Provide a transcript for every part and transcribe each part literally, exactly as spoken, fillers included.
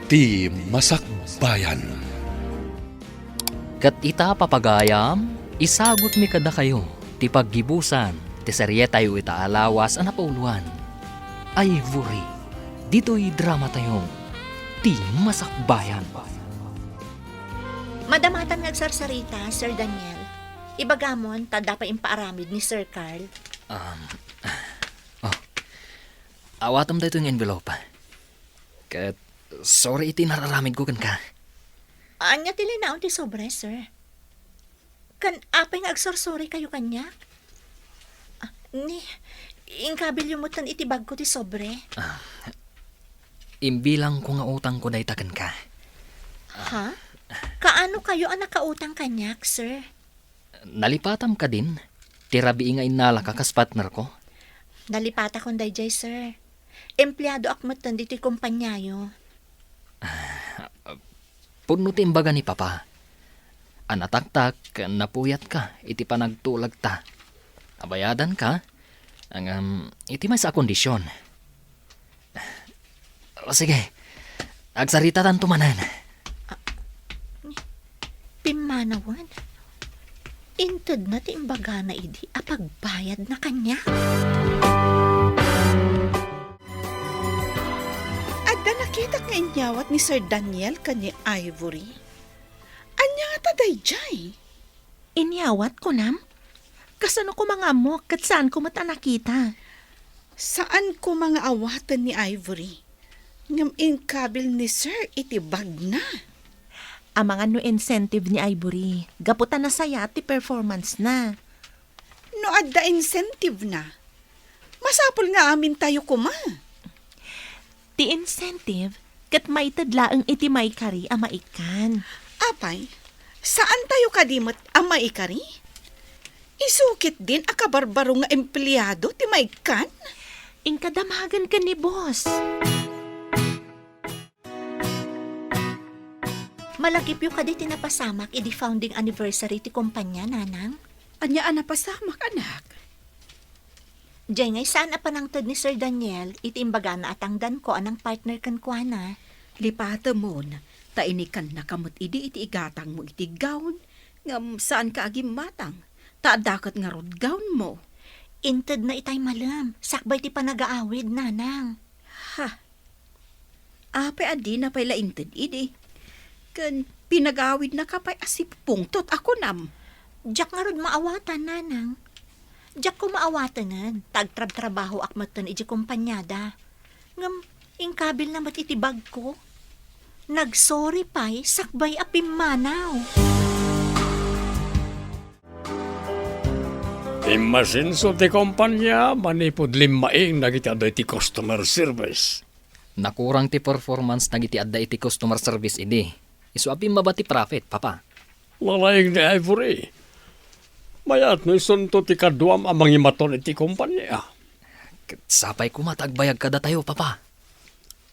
Ti Masakbayan. Ket ita, papagayam, isagutmi kadakayo ti paggibusan ti serietayo ita a lawas a napauloan, Ivory, ditoy dramatayo, Ti Masakbayan. Madamatan nga agsarsarita, Sir Daniel. Ibagamon, ta adda pay impaaramid ni Sir Carl. Um, oh. Awatem daytoy nga envelope. Ket sorry iti nararamidko kenka. Ania ti linaon ti sobre, sir? Kan apay nga agsorsorikayo kaniak? Ah, ni, inkabilyo metten iti bagko ti sobre. Ah, imbilangko nga utangko dayta kenka. Ha? Kaano kayo a nakautang kaniak, sir? Nalipatam kadin ti rabii nga innalaka kas partnerko? Nalipatakon daydiay, sir. Empleadoak metten ditoy kompaniayo. Ah, pudno ti imbaga ni Papa. A nataktak, napuyatka iti panagtulagta. Abayadanka, ngem iti maysa a kondision. O, sige. Agsaritatanto manen. Pimmanawen? Intedna ti imbagana idi a pagbayadna kaniak? Adda nakitak nga inyawat ni Sir Daniel ken ni Ivory. Ania ngata daydiay? Inyawat, kunam? Kasano koma nga ammok ket saanko met a nakita? Saan koma nga awaten ni Ivory. Ngem inkabil ni Sir iti bagna. Amangan no incentive ni Ivory, gapu ta nasayaat ti performance na. No adda incentive na, masapul nga amintayo koma. Ti incentive, ket maited laeng iti maikari a maikkan. Apay, saantayo kadi met a maikari? Isu ketdin a kabarbaro nga empleado ti maikkan? Inka damagen ken ni boss. Malagipyo kadi ti napasamak idi founding anniversary ti kompania, Nanang? Ania a napasamak, anak? Diay ngay saan a panangted ni Sir Daniel iti imbagana a tangdanko a nangpartner kenkuana. Lipatemon, ta inikannaka met idi iti igatangmo iti gown, ngem saanka a gimmatang, ta adda ket ngarud gownmo. Intedna itay malem, sakbay ti panagaawid, Nanang. Ha? Apay a dina pay la inted idi? Ken pinagawidnaka pay a sipupungtot a kunam? Diak ngarud maawatan, Nanang. Diak ko maawatenen, ta agtrabtrabahoak metten iti kompaniada. Ngem, inkabilna met iti bagko. Nagsorry pay sakbay a pimmanaw. Immasinso ti kompania manipud limmaing dagiti adda iti customer service. Nakurang ti performance dagiti adda iti customer service idi. Isu a pimmaba ti profit, Papa. Lalaing ni Ivory. Mayat no isunto ti kaduam a mangimaton iti kompania. Ket sapay koma ta agbayag kadatayo, Papa.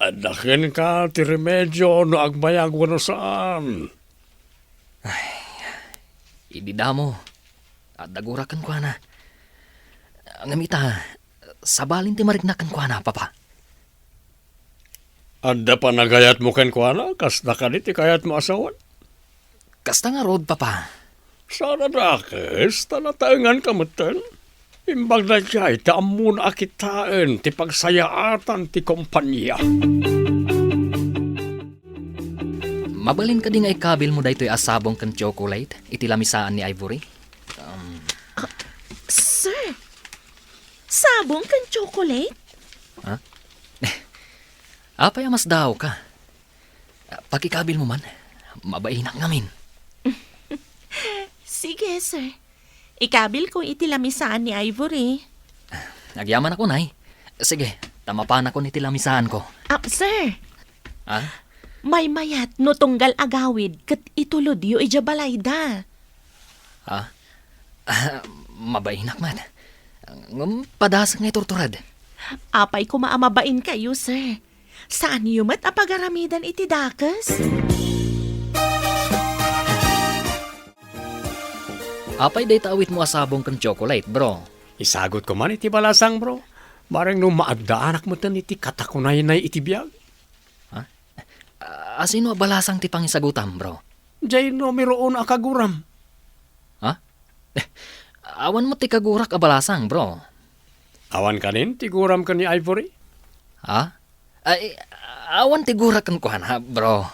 Adda kenka ti remedio no agbayag wenno saan. Ay, idi damo, adda gura kenkuana. Ngem ita, sabalin ti mariknak kenkuana, Papa. Adda panagayatmo kenkuana, kasta kadi ti kayatmo a sawen? Kasta ngarud, Papa. Saan a dakes, ta nataenganka metten. Imbag daydiay, ta ammona a kitaen ti pagsayaatan ti kompania. Mabalin kadi nga ikabilmo daytoy a sabong ken chocolate iti lamisaan ni Ivory? Um, Sir, sabong ken chocolate? Ha? Apay a masdaawka? Pakikabilmo man. Mabainak ngamin. Sige, sir. Ikabilko iti lamisaan ni Ivory. Agyamanakon, ay. Sige, ta mapanakon iti lamisaanko. Ah, sir. Ha? Maymayat no tunggal agawid ket itulodyo idiay balayda. Ha? Ah, mabainak man. Ngem padasek nga iturtured. Apay koma a mabainkayo, sir. Saanyo met a pagaramidan iti dakes? Apay dayta awitmo a sabong ken chocolate, bro? Isagutko man iti balasang, bro. Bareng no maaddaanak metten iti katakunaynay iti biag. Ha? Ah, Asino a balasang ti pangisagutam, bro? Jay numero uno a kaguram. Ha? Awan met ti kagurak a balasang, bro. Awan kanin ti guram ken ni Ivory? Ha? Ay, awan ti gurak kenkuana, bro.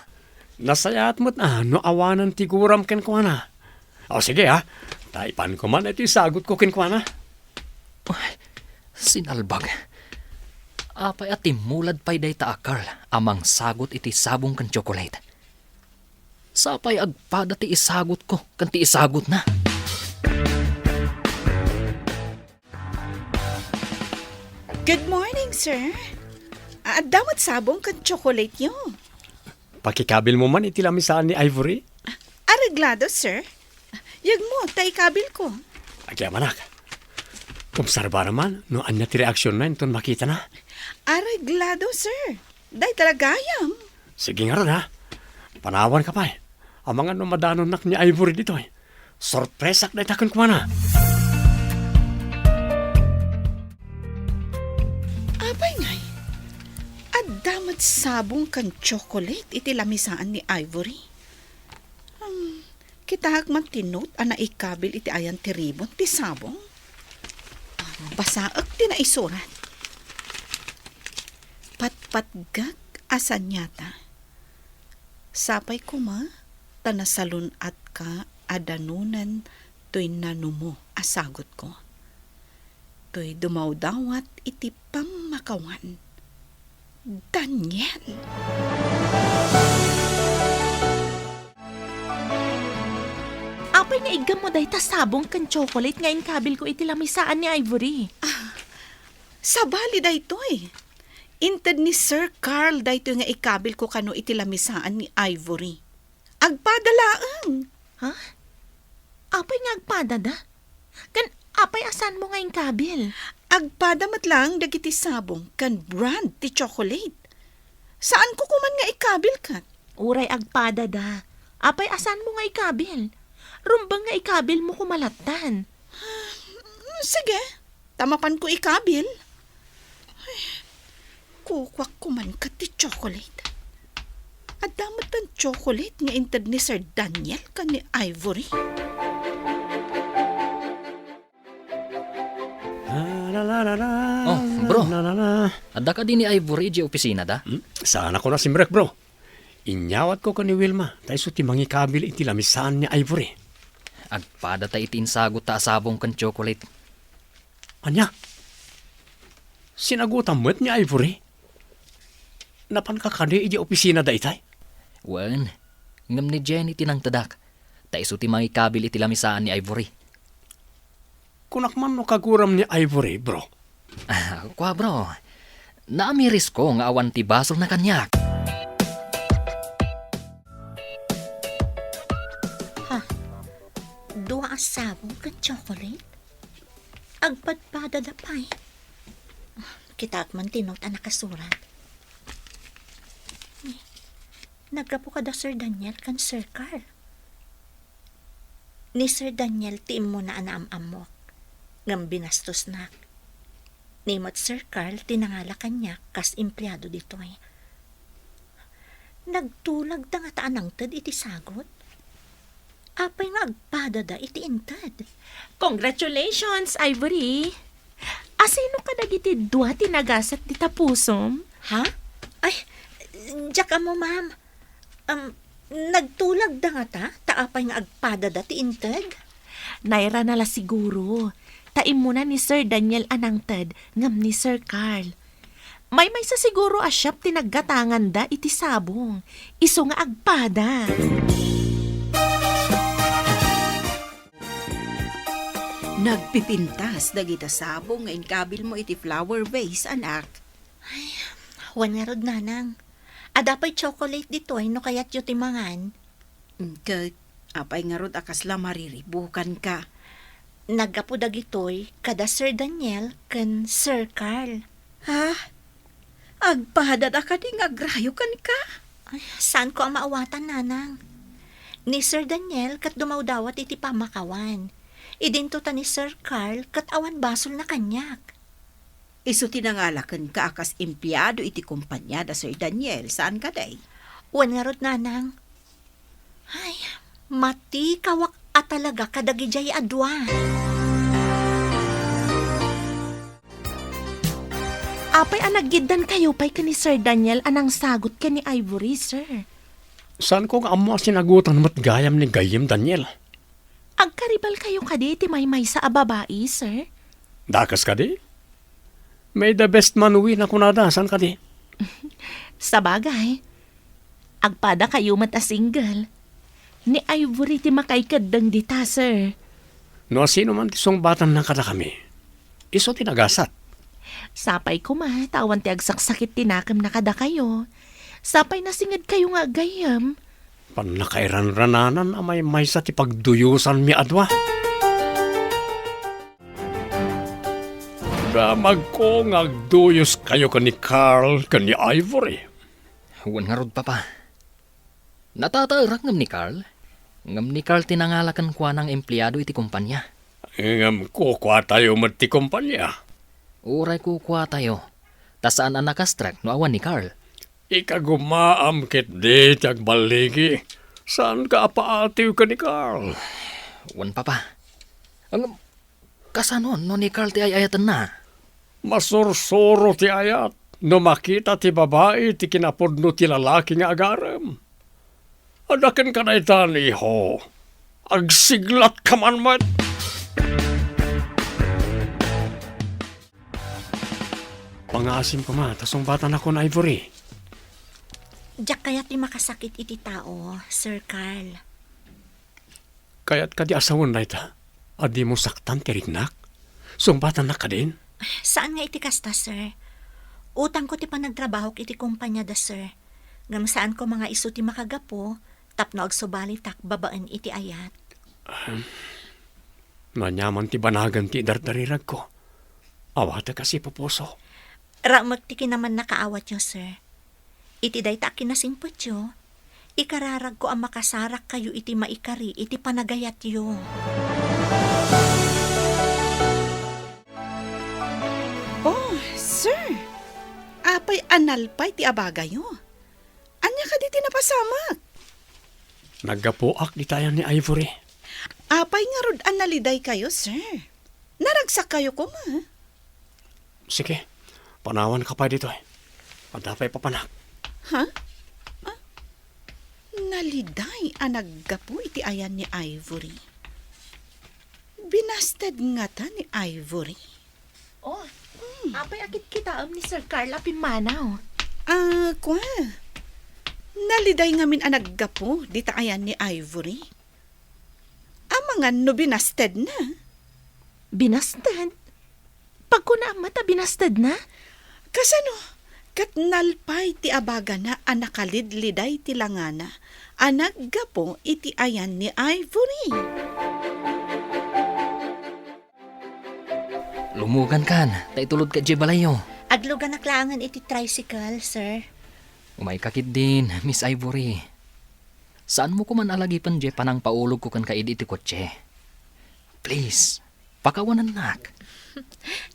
Nasayaat met a no awanan ti guram kenkuana. O, sige, ha. Ta ipanko man iti sagutko kenkuana. Ay, sinalbag. Apay a timmulad pay dayta a Carl a mangsagut iti sabong ken tsokolate? Sapay agpada ti isagutko ken ti isagutna. Good morning, sir. Adda met sabong ken tsokolate yo. Pakikabilmo man iti lamisaan ni Ivory? Areglado, sir. Yegmo, ta ikabilko. Agyamanak. Obserbaram man no ania ti reaksionna inton makitana. Areglado, sir. Dayta la gayam. Sige ngarud, ha? Panawanka pay. Amangan no madanonnak ni Ivory ditoy. Sorpresak dayta kenkuana. Apay ngay? Adda met sabong ken tsokolate iti lamisaan ni Ivory. Hmm, kitaek man ti note a naikabil iti ayan ti ribon ti sabong. Basaek ti naisurat. Patpatgek a saniata. Sapay koma ta nasalun-atka a danonen toy nanumo a sagutko. Toy dumawdawat iti pammakawan. Daniel! Apay nga iggammo dayta sabong ken tsokolate nga inkabilko iti lamisaan ni Ivory? Ah, sabali daytoy. Inted ni Sir Carl daytoy nga ikabilko kano iti lamisaan ni Ivory. Agpada laeng. Ha? Apay nga agpadada? Ken apay a saanmo nga inkabil? Agpada met laeng dagiti sabong ken brand ti tsokolate. Saanko koman nga ikabil ket? Uray agpadada. Apay a saanmo nga ikabil? Rumbeng nga ikabilmo koma lattan. Sige, ta mapanko ikabil. Ay, kukuak koman ket ti tsokolate. Adda met ti tsokolate nga inted ni Sir Daniel ken ni Ivory. Oh, bro. Adda kadi ni Ivory idiay opisinada? Hmm? Saanko a simrek, bro. Inyawatko ken ni Wilma, ta isu ti mangikabil iti lamisaan ni Ivory. Agpadata iti insagutta a sabong ken tsokolate. Ania? Sinagutam met ni Ivory? Napanka kadi idiay opisina daytay? Wen, ngem ni Jenny ti nangtedak, ta isu ti mangikabil iti lamisaan ni Ivory. Kunak man no kaguram ni Ivory, bro. Ah, kua, bro. Naamirisko nga awan ti basolna kaniak. Ha? Dua a sabong ken tsokolate? Agpadpadada pay. Kitaek man ti note a nakasurat. Naggapu kada Sir Daniel ken Sir Carl. Ni Sir Daniel ti immuna a naam-ammok, ngem binastosnak. Ni met Sir Carl ti nangala kaniak kas empleado ditoy. Nagtulagda ngata a nangted iti sagut? Apay nga agpadada iti inted? Congratulations, Ivory! Asino kadagiti dua ti nagasat ti tapusom? Ha? Ay, diak ammo, ma'am. Um, nagtulagda ngata, ta apay nga agpadada ti inted? Nairana la siguro, ta immuna ni Sir Daniel a nangted ngem ni Sir Carl. Maymaysa siguro a shop ti naggatanganda iti sabong, isu nga agpada. Nagpipintas dagita sabong nga inkabilmo iti flower vase, anak. Ay, wen ngarud, nanang. Adda pay chocolate ditoy no kayatyo ti mangan. Mm, ket apay ngarud a kasla mariribukanka? Naggapu dagitoy kada Sir Daniel ken Sir Carl. Ha? Agpadada kadi nga agrayo kenka? Ay, saanko a maawatan, nanang. Ni Sir Daniel ket dumawdawat iti pammakawan. Idinto ta ni Sir Carl ket awan basolna kaniak. Isu ti nangala kenka a kas empleado iti kompania da Sir Daniel, saan kadi? Wen ngarud, Nanang. Ay, matikawak a talaga kadagidiay a dua. Apay a naggiddankayo pay ken ni Sir Daniel a nangsagot ken ni Ivory, sir? Saanko nga ammo a sinagutan met gayam ni gayyem, Daniel. Agkaribalkayo kadi iti maymaysa a babai, sir? Dakes kadi? May the best man win a kunada, saan kadi? Sabagay, agpadakayo met a single. Ni Ivory ti makaikeddeng dita, sir. No asino man ti sungbatanna kadakami, isu ti nagasat. Sapay koma ta awan ti agsaksakit ti nakemna kadakayo. Sapay nasingedkayo nga aggayyem. Pannakairanrananan a maymaysa ti pagduyosanmi a dua. Damagko nga agduyoskayo ken ni Carl ken ni Ivory. Wen ngarud, Papa. Natataerak ngem ni Carl. Ngem ni Carl ti nangala kenkuana nga empleado iti kompania. Ngem kukuatayo met ti kompania. Uray kukuatayo, ta saan a nakastrek no awan ni Carl. Ikagumaam ketdi ti agballigi. Saanka a paatiw ken ni Carl? Wen, Papa. Ngem, kasano no ni Carl ti ay-ayatenna? Masursuro ti ayat no makita ti babai ti kinapudno ti lalaki nga agarem. Adda kenka daytan, iho. Agsiglatka man met. Pangaasim koma ta sungbatanakon, Ivory. Diak kayat ti makasakit iti tao, Sir Carl. Kayat kadi a sawen dayta a dimo saktan ti riknak? Sungbatannak kadin? Saan nga iti kasta, sir. Utangko ti panagtrabahok iti kompania da, sir. Ngem saan koma nga isu ti makagapu tapno agsubalitak babaen iti ayat. Ahem. No aniaman ti banagen ti idardariragko, awatek a sipupuso. Raemek ti kinamannakaawatyo, sir. Iti dayta a kinasingpetyo, ikararagko a makasarakkayo iti maikari iti panagayatyo. Oh, sir! Apay a nalpay ti abagayo? Ania kadi ti napasamak? Naggapuak dita ayan ni Ivory. Apay ngarud a nalidaykayo, sir? Naragsakkayo koma? Sige, panawanka pay ditoy. Adda pay papanak. Ha? Ah, naliday a naggapu iti ayan ni Ivory. Binasted ngata ni Ivory? Oh, apay a kitkitaem ni Sir Carl a pimmanaw? Ah, kua. Naliday ngamin a naggapu dita ayan ni Ivory. Amangan no binastedna. Binasted? Pagkunaam met a binastedna? Kasano? Ket nalpay ti abagana a nakalidliday ti langana a naggapu iti ayan ni Ivory. Lumugankan, ta itulodka idiay balayyo. Agluganak laengen iti tricycle, sir. Umayka ketdin, Miss Ivory. Saanmo koman a lagipen diay panangpaulogko kenka idi iti kotse. Please, pakawanennak.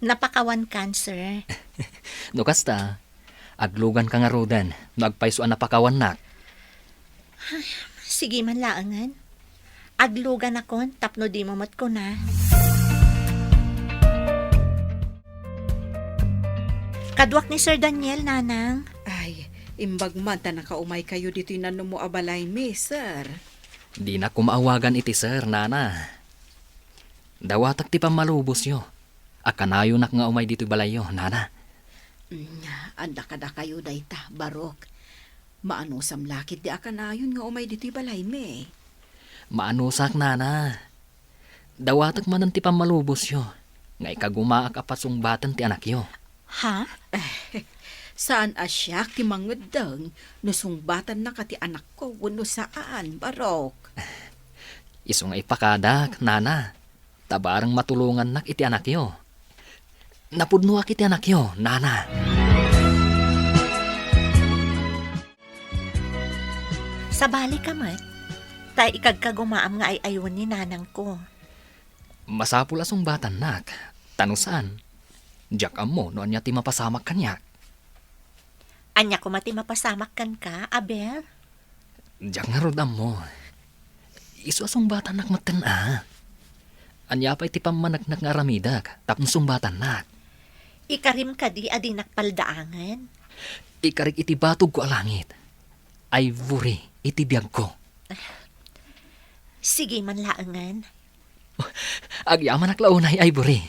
Napakawankan, sir. No kasta, agluganka ngaruden no agpayso a napakawannak. Sige man laengen. Agluganakon tapno dimo met kuna. Kaduak ni Sir Daniel, Nanang. Ay, imbag man ta nakaumaykayo ditoy nanumo a balaymi, sir. Dinak koma awagan iti sir, Nana. Dawatak ti pammalubosyo a kanayonak nga umay ditoy balayyo, Nana. Mm, adda kadakayo dayta, Barok. Maanusam la ketdi a kanayon nga umay ditoy balaymi. Maanusak, Nana. Dawatek manen ti pammalubosyo nga ikagumaak a pasungbaten ti anakyo. Ha? Saan a siak ti mangeddeng no sungbatannaka ti anakko wenno saan, Barok. Isu nga ipakadak, Nana, ta bareng matulongannak iti anakyo. Napudnoak iti anakyo, Nana. Sabalika met, ta ikagkagumaam nga ay-aywen ni nanangko. Masapul a sungbatannak, ta no saan, diak ammo no ania ti mapasamak kaniak. Ania koma ti mapasamak kenka, Abel? Diak ngarud ammo. Isu a sungbatannak metten a. Ania pay ti pammaneknek nga aramidek tapno sungbatannak? Ikarim kadi a dinak paldaangen? Ikarik iti batogko a langit. Ivory iti biagko. Sige man laengen. Agyamanak la unay, Ivory.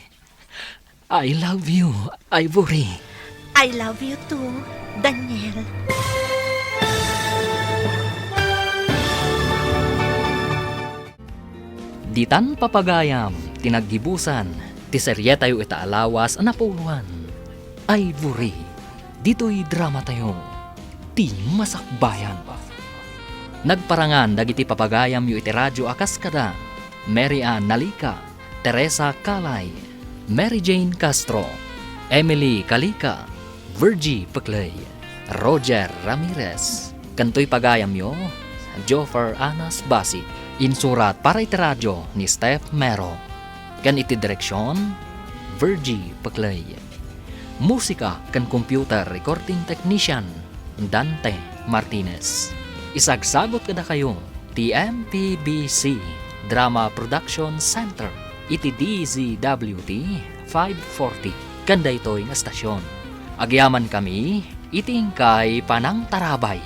I love you, Ivory. I love you too, Daniel. Ditan papagayam ti naggibusan ti serietayo ita a lawas a napuloan. Ivory, ditoy dramatayo, ti masakbayan. Nagparangan dagiti papagayamyo iti radio a kas kada Mary Ann Nalica, Teresa Calay, Mary Jane Castro, Emily Calica, Virgie Pecley, Roger Ramirez, ken toy pagayamyo, Joffer Anas Basi. Insurat para iti radio ni Steph Mero. Ken iti direksion, Virgie Pecley. Musika ken computer recording technician, Dante Martinez. Isagsagut kadakayo ti M P B C Drama Production Center iti D Z W T five forty ken daytoy nga estasion. Agyamankami iti inkay panangtarabay.